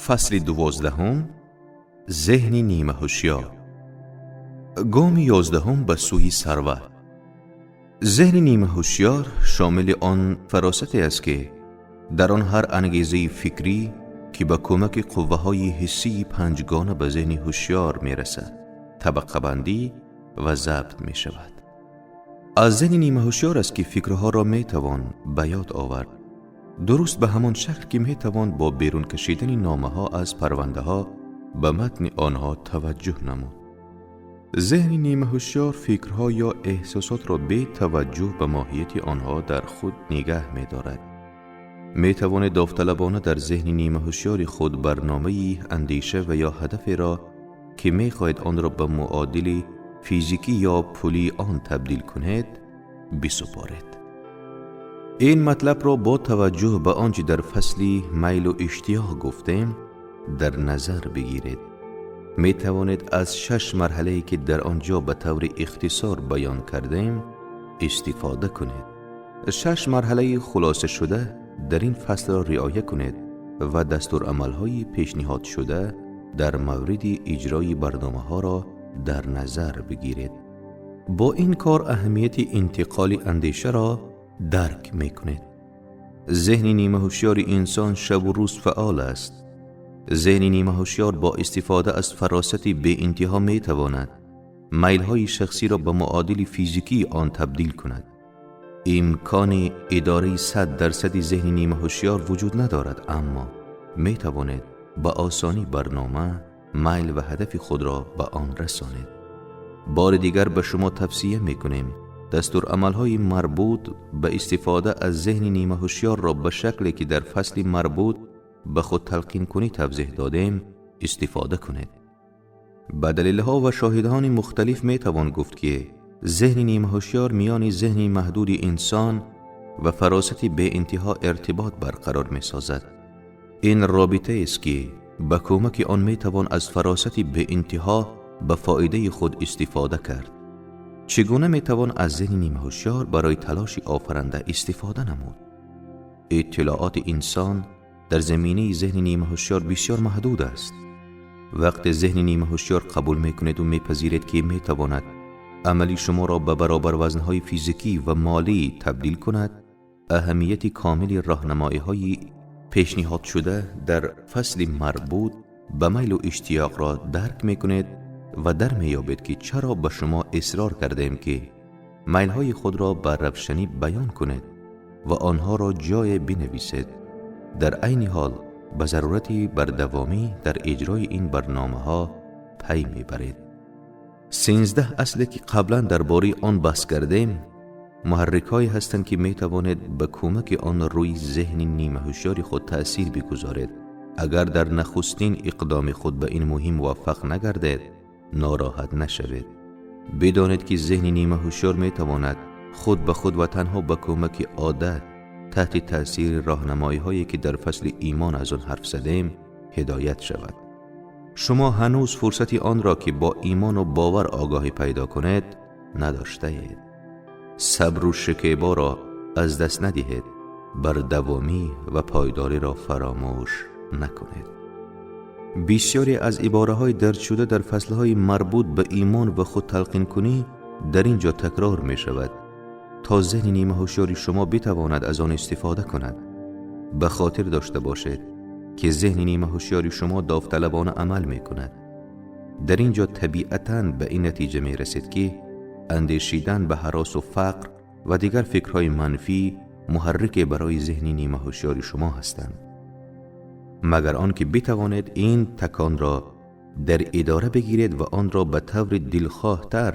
Фасли 12-ум, зеҳни нимаҳушёр. Гоми 11-ум ба сӯи сарват. Зеҳни нимаҳушёр шомили он фаросате аст, ки дар он ҳар ангезаи фикрӣ, ки ба кӯмаки қувваҳои ҳиссии панҷгона ба зеҳни ҳушёр мерасад, табақабандӣ ва забт мешавад. Аз зеҳни нимаҳушёр аст, ки фикрҳоро метавон ба ёд овард, дуруст ба ҳамон шакл, ки метавон бо берун кашидани номаҳо аз парвандаҳо ба матни онҳо таваҷҷӯҳ намуд. Зеҳни нимаҳушёр фикрҳо ё эҳсосотро бе таваҷҷӯҳ ба моҳияти онҳо дар худ нигаҳ медорад. Метавонед довталабона дар зеҳни нимаҳушёри худ барномаи андеша ва ё ҳадаферо, ки мехоҳед онро ба муодили физикӣ ё пулии он табдил кунед, бисупоред. Ин матлабро бо таваҷҷӯҳ ба он чӣ дар фасли майлу иштиёқ гуфтем, дар назар бигиред. Метавонед аз шаш марҳалае, ки дар он ҷо ба таври ихтисор баён кардем, истифода кунед. Шаш марҳалаи хулосашуда дар ин фаслро риоя кунед ва дастурамалҳои пешниҳодшуда дар мавриди иҷрои барномаҳоро дар назар бигиред. Бо ин кор аҳамияти интиқоли андешаро дарк мекунед. Зеҳни нимаҳушёри инсон шабу рӯз фаъол аст. Зеҳни нимаҳушёр бо истифода аз фаросати беинтиҳо метавонад майлҳои шахсиро ба муодили физикии он табдил кунад. Имкони идораи 100 дарсади зеҳни нимаҳушёр вуҷуд надорад, аммо метавонед ба осонӣ барнома, майл ва ҳадафи худро ба он расонед. Бори дигар ба шумо тавсия мекунем, дастурамалҳои марбут ба истифода аз зеҳни нимаҳушёрро ба шакле, ки дар фасли марбут ба худ талқинкунӣ тавзеҳ додем, истифода кунед. Ба далелҳо ва шоҳидони мухталиф метавон гуфт, ки зеҳни нимаҳушёр миёни зеҳни маҳдуди инсон ва фаросати беинтиҳо иртибот барқарор месозад. Ин робитаест, ки ба кӯмаки он метавон аз фаросати беинтиҳо ба фоидаи худ истифода кард. Чӣ гуна метавон аз зеҳни нимаҳушёр барои талоши офаранда истифода намуд? Иттилооти инсон дар заминаи зеҳни нимаҳушёр бисёр маҳдуд аст. Вақте зеҳни нимаҳушёр қабул мекунеду мепазиред, ки метавонад амали шуморо ба баробарвазнҳои физикӣ ва молӣ табдил кунад, аҳамияти комили роҳнамоиҳои пешниҳодшуда дар фасли марбут ба майлу иштиёқро дарк мекунед ва дар меёбед, ки чаро ба шумо исрор кардем, ки майлҳои худро ба равшанӣ баён кунед ва онҳоро ҷое бинависед. Дар айни ҳол ба зарурати бардавомӣ дар иҷрои ин барномаҳо пай мебаред. 13 асле, ки қаблан дар бораи он баҳс кардем, муҳаррикҳое ҳастанд, ки метавонед ба кӯмаки он рӯи зеҳни нимаҳушёри худ таъсир бигузоред. Агар дар нахустин иқдоми худ ба ин муҳим муваффақ нагардед, нороҳат нашавед. Бидонед, ки зеҳни нимаҳушёр метавонад худ ба худ ва танҳо ба кӯмаки одат таҳти таъсири роҳнамоиҳое, ки дар фасли имон аз он ҳарф задем, ҳидоят шавад. Шумо ҳанӯз фурсати онро, ки бо имону бовар огоҳӣ пайдо кунед, надоштаед. Сабру шикеборо аз даст надиҳед, бардавомӣ ва пойдориро фаромӯш накунед. Бисёре аз ибораҳои дарҷшуда дар фаслҳои марбут ба имон ва худталқинкунӣ дар ин ҷо такрор мешавад, то зеҳни нимаҳушёри шумо битавонад аз он истифода кунад. Ба хотир дошта бошед, ки зеҳни нимаҳушёри шумо довталабона амал мекунад. Дар ин ҷо табиатан ба ин натиҷа мерасед, ки андешидан ба ҳаросу фақр ва дигар фикрҳои манфӣ муҳаррике барои зеҳни нимаҳушёри шумо ҳастанд. Магар он ки битавонед ин таконро дар идора бигиред ва онро ба таври дилхоҳтар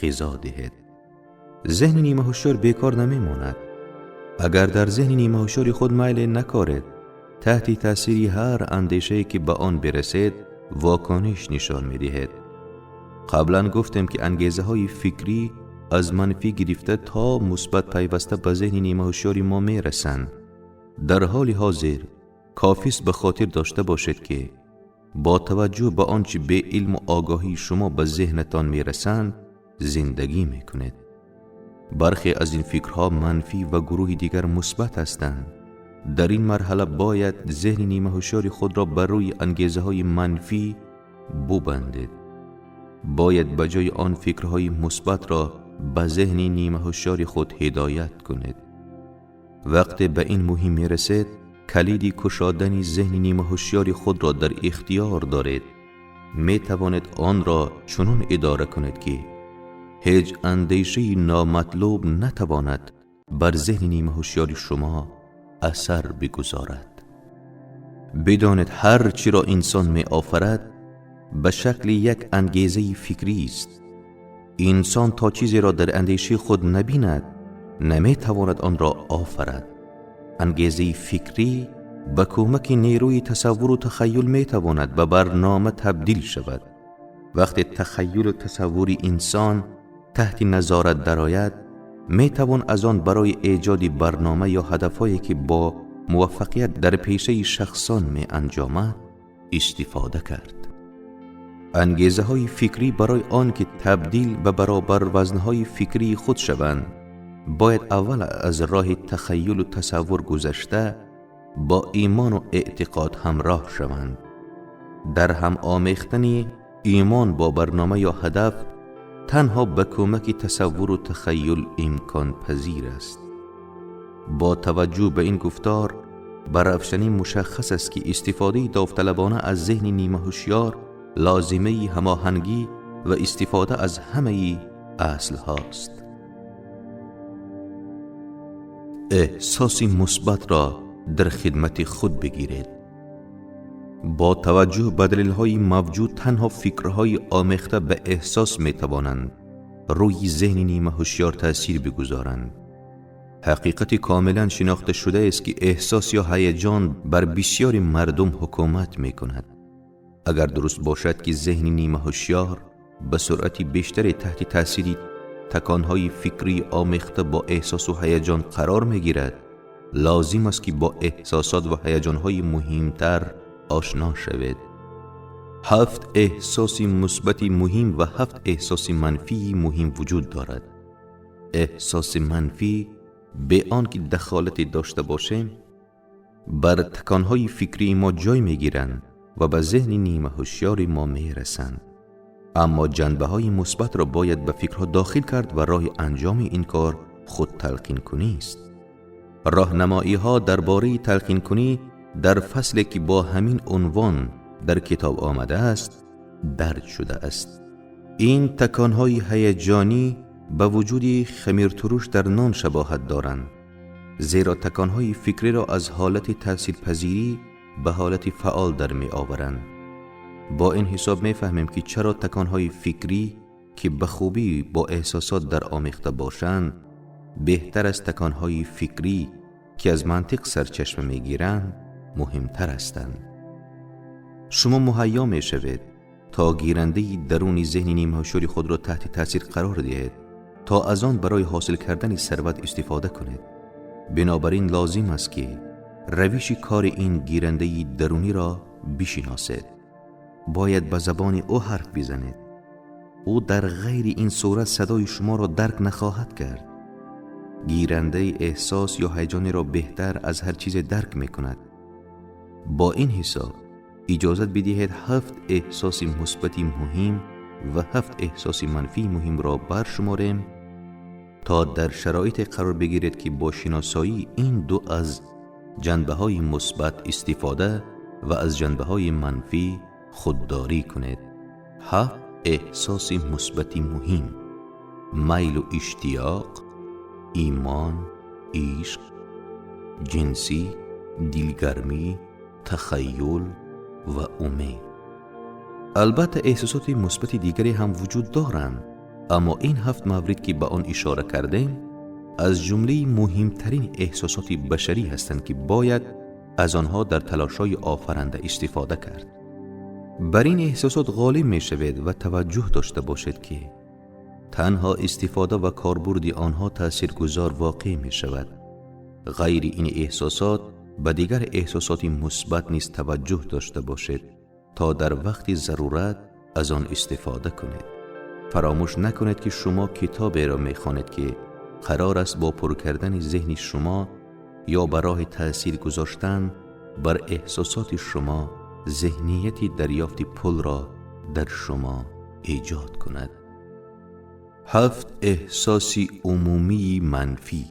ғизо диҳед. Зеҳни нимаҳушёр бекор намемонад. Агар дар зеҳни нимаҳушёри худ майле накоред, таҳти таъсири ҳар андешае, ки ба он бирасед, вокуниш нишон медиҳед. Қаблан гуфтем, ки ангезаҳои фикрӣ аз манфӣ гирифта то мусбат пайваста ба зеҳни нимаҳушёри мо мерасанд. Дар ҳоли ҳозир кофист ба хотир дошта бошед, ки бо таваҷҷӯҳ ба он чӣ бе илму огоҳии шумо ба зеҳнатон мерасанд, зиндагӣ мекунед. Бархе аз ин фикрҳо манфӣ ва гурӯҳи дигар мусбат ҳастанд. Дар ин марҳала бояд зеҳни нимаҳушёри худро бар рӯи ангезаҳои манфӣ бубандед. Бояд ба ҷои он фикрҳои мусбатро ба зеҳни нимаҳушёри худ ҳидоят кунед. Вақте ба ин муҳим мерасед, калиди кушодани зеҳни нимаҳушёри худро дар ихтиёр доред. Метавонед онро чунон идора кунед, ки ҳеҷ андешаи номатлуб натавонад бар зеҳни нимаҳушёри шумо асар бигузорад. Бидонед, ҳар чиро инсон меофарад, ба шакли як ангезаи фикрӣ аст. Инсон то чизеро дар андешаи худ набинад, наметавонад онро офарад. Ангезаи фикрӣ ба кӯмаки нерӯи тасаввуру тахайюл метавонад ба барнома табдил шавад. Вақте тахайюлу тасаввури инсон таҳти назорат дарояд, метавон аз он барои эҷоди барнома ё ҳадафҳое, ки бо муваффақият дар пешаи шахсон меанҷомад, истифода кард. Ангезаҳои фикрӣ барои он ки табдил ба баробарвазнҳои фикрии худ шаванд, бояд аввал аз роҳи тахайюлу тасаввур гузашта, бо имону эътиқод ҳамроҳ шаванд. Дар ҳам омехтани имон бо барнома ё ҳадаф танҳо ба кӯмаки тасаввуру тахайюл имконпазир аст. Бо таваҷҷӯҳ ба ин гуфтор, ба равшанӣ мушаххас аст, ки истифодаи довталабона аз зеҳни нимаҳушёр лозимаи ҳамоҳангӣ ва истифода аз ҳамаи аслҳост. Эҳсоси мусбатро дар хидмати худ бигиред. Бо таваҷҷӯҳ ба далелҳои мавҷуд, танҳо фикрҳои омехта ба эҳсос метавонанд рӯи зеҳни нимаҳушёр таъсир бигузоранд. Ҳақиқати комилан шинохта шудааст, ки эҳсос ё ҳаяҷон бар бисёри мардум ҳукумат мекунад. Агар дуруст бошад, ки зеҳни нимаҳушёр ба суръати бештаре таҳти таъсири таконҳои фикрии омехта бо эҳсосу ҳаяҷон қарор мегирад, лозим аст, ки бо эҳсосот ва ҳаяҷонҳои муҳимтар ошно шавед. Ҳафт эҳсоси мусбати муҳим ва ҳафт эҳсоси манфии муҳим вуҷуд дорад. Эҳсоси манфӣ, бе он ки дахолате дошта бошем, бар таконҳои фикрии мо ҷой мегиранд ва ба зеҳни нимаҳушёри мо мерасанд. Аммо ҷанбаҳои мусбатро бояд ба фикрҳо дохил кард ва роҳи анҷоми ин кор худ талқинкунист. Роҳнамоиҳо дар бораи талқинкунӣ дар фасле, ки бо ҳамин унвон дар китоб омадааст, дарҷ шудааст. Ин таконҳои ҳаяҷонӣ ба вуҷуди хамиртуруш дар нон шабоҳат доранд, зеро таконҳои фикриро аз ҳолати таъсирпазирӣ ба ҳолати фаъол дар меоваранд. Бо ин ҳисоб мефаҳмем, ки чаро таконҳои фикрӣ, ки ба хубӣ бо эҳсосот дар омехта бошанд, беҳтар аз таконҳои фикрӣ, ки аз мантиқ сарчашма мегиранд, муҳимтар ҳастанд. Шумо муҳайё мешавед, то гирандаи даруни зеҳни нимаҳушёри худро таҳти таъсир қарор диҳед, то аз он барои ҳосил кардани сарват истифода кунед. Бинобар ин лозим аст, ки равиши кори ин гирандаи даруниро бишиносед. Бояд ба забони ӯ ҳарф бизанед. Ӯ дар ғайри ин сурат садои шуморо дарк нахоҳад кард. Гирандаи эҳсос ё ҳаяҷонеро беҳтар аз ҳар чизе дарк мекунад. Бо ин ҳисоб, иҷозат бидиҳед ҳафт эҳсоси мусбати муҳим ва ҳафт эҳсоси манфии муҳимро баршуморем, то дар шароите қарор бигиред, ки бо шиносоии ин ду аз ҷанбаҳои мусбат истифода ва аз ҷанбаҳои манфӣ худдорӣ кунед. Ҳафт эҳсоси мусбати муҳим: майлу иштиёқ, имон, ишқ, ҷинсӣ, дилгармӣ, тахайюл ва умед. Албатта, эҳсосоти мусбати дигаре ҳам вуҷуд доранд, аммо ин ҳафт маврид, ки ба он ишора кардем, аз ҷумлаи муҳимтарин эҳсосоти башарӣ ҳастанд, ки бояд аз онҳо дар талошҳои офаранда истифода кард. Бар ин эҳсосот ғолиб мешавед ва таваҷҷӯҳ дошта бошед, ки танҳо истифода ва корбурди онҳо таъсиргузор воқеъ мешавад. Ғайри ин эҳсосот, ба дигар эҳсосоти мусбат низ таваҷҷӯҳ дошта бошед, то дар вақти зарурат аз он истифода кунед. Фаромӯш накунед, ки шумо китоберо мехонед, ки қарор аст бо пур кардани зеҳни шумо یا به راه تأثیر گذاشتن بر احساسات شما ذهنیت دریافت پول را در شما ایجاد کند. 7 احساس عمومی منفی: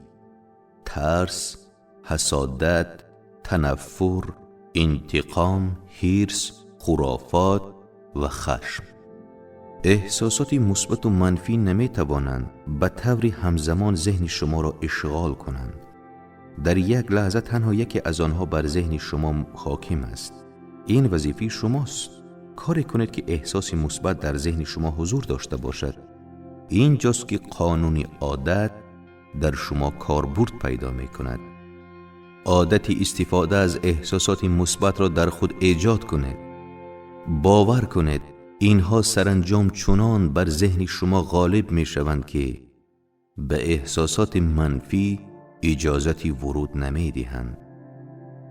ترس، حسادت، تنفر، انتقام، حرص، خرافات و خشم. احساسات مثبت و منفی نمی توانند به طور همزمان ذهن شما را اشغال کنند. در یک لحظه تنها یکی از آنها بر ذهن شما حاکم است. این وظیفه شماست. کاری کنید که احساس مثبت در ذهن شما حضور داشته باشد. اینجاست که قانون عادت در شما کاربرد پیدا می کند. عادت استفاده از احساسات مثبت را در خود ایجاد کنید. باور کنید اینها سرانجام چنان بر ذهن شما غالب می شوند که به احساسات منفی اجازت ورود نمی دهند.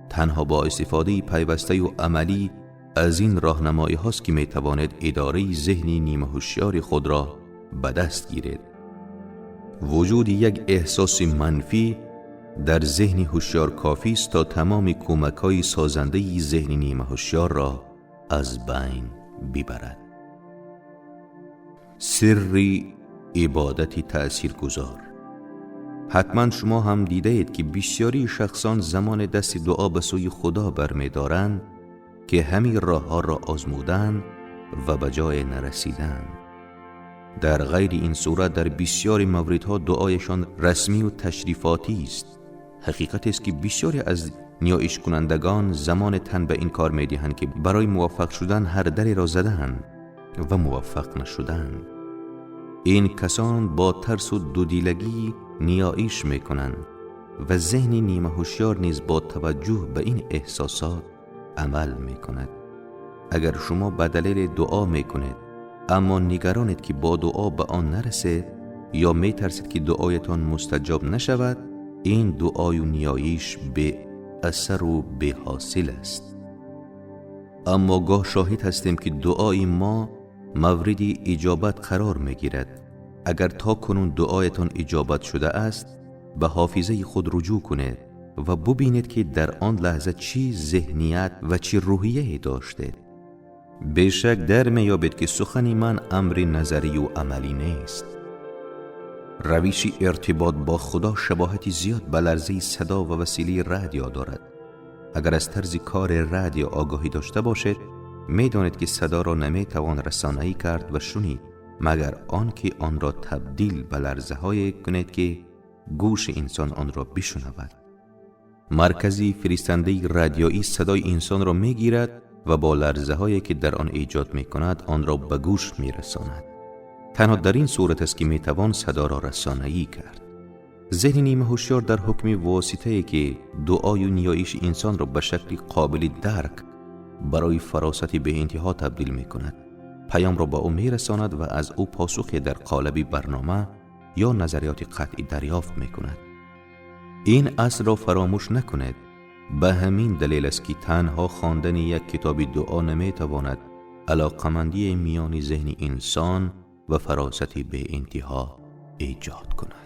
تنها با استفاده پیوسته و عملی از این راهنمایی هاست که می توانید اداره ذهنی نیمه هوشیار خود را به دست گیرید. وجود یک احساس منفی در ذهن هوشیار کافی است تا تمام کمک‌های سازنده ذهن نیمه هوشیار را از بین ببرد. سر عبادت تأثیرگذار. حتما شما هم دیده اید که بسیاری شخصان زمان دست دعا به سوی خدا برمی‌دارند که همین راه‌ها را آزمودند و به جای نرسیدند. در غیر این صورت در بسیاری موردها دعایشان رسمی و تشریفاتی است. حقیقت است که بسیاری از نیایش کنندگان زمان تن به این کار می‌دهند که برای موفق شدن هر دری را زدند و موفق نشدند. این کسان با ترس و دودیلگی نیایش می‌کنند و ذهن نیمه هوشیار نیز با توجه به این احساسات عمل می‌کند. اگر شما به دلیل دعا می‌کنید اما نگرانید که با دعا به آن نرسید یا می‌ترسید که دعایتان مستجاب نشود، این دعای و نیایش به اثر و به حاصل است. اما گاه شاهد هستیم که دعای ما مورد اجابت قرار می‌گیرد. اگر تا کنون دعایتان اجابت شده است، به حافظه خود رجوع کنید و ببینید که در آن لحظه چی ذهنیت و چی روحیه داشتید. بیشک در می‌یابید که سخن من امر نظری و عملی نیست. روش ارتباط با خدا شباهت زیاد به لرزه صدا و وسیله رادیو دارد. اگر از طرز کار رادیو آگاهی داشته باشید، می‌دانید که صدا را نمی‌توان رسانه‌ای کرد و شنید، مگر آنکه آن را تبدیل به لرزه‌های کنید که گوش انسان آن را بشنود. مرکزی فرستنده رادیویی صدای انسان را می‌گیرد و با لرزه‌هایی که در آن ایجاد می‌کند آن را به گوش می‌رساند. تنها در این صورت است که می‌توان صدا را رسانه‌ای کرد. ذهن نیمه هوشیار در حکم واسطه‌ای که دعای و نیایش انسان را به شکل قابل درک برای فراست به انتها تبدیل می‌کند، پیام را به او می‌رساند و از او پاسخ در قالب برنامه یا نظریات قطعی دریافت می‌کند. این اصل را فراموش نکنید. به همین دلیل است که تنها خواندن یک کتاب دعا نمی‌تواند علاقمندی میان ذهن انسان و فراست به انتها ایجاد کند.